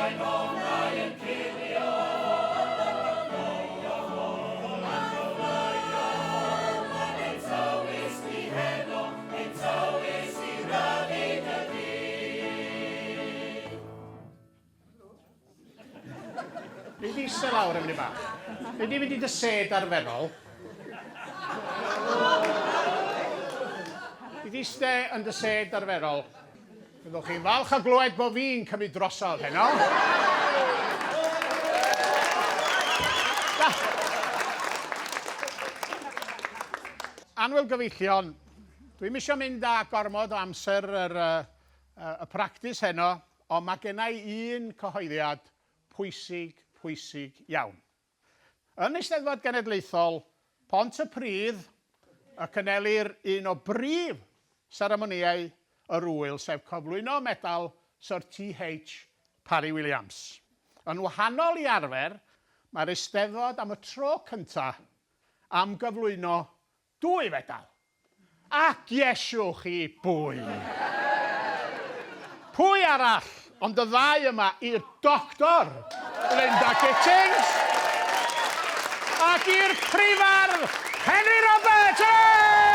Nei di eistedd lawr am munud bach? Nei di fynd i dy sedd arferol? Nei di eistedd yn dy sedd arferol? Byddwch chi'n falch o glywed bod fi'n cymryd drosodd heno. Annwyl gyfeillion, dwi'm eisiau mynd â gormod o amser yr, uh, y practis heno, ond mae gennau un cyhoeddiad pwysig, pwysig iawn. Yn Eisteddfod Genedlaethol Pontypridd y cynhelir un o brif seremonïau yr ŵyl, sef cyflwyno medal Sir TH Parry Williams. Yn wahanol i arfer, mae'r Eisteddfod am y tro cyntaf am gyflwyno Dwy fedal! A gesiwch chi bwy? Pwy arall ond y ddau yma i'r Doctor Linda Gittings ac i'r Prifardd Henry Roberts! Hooray!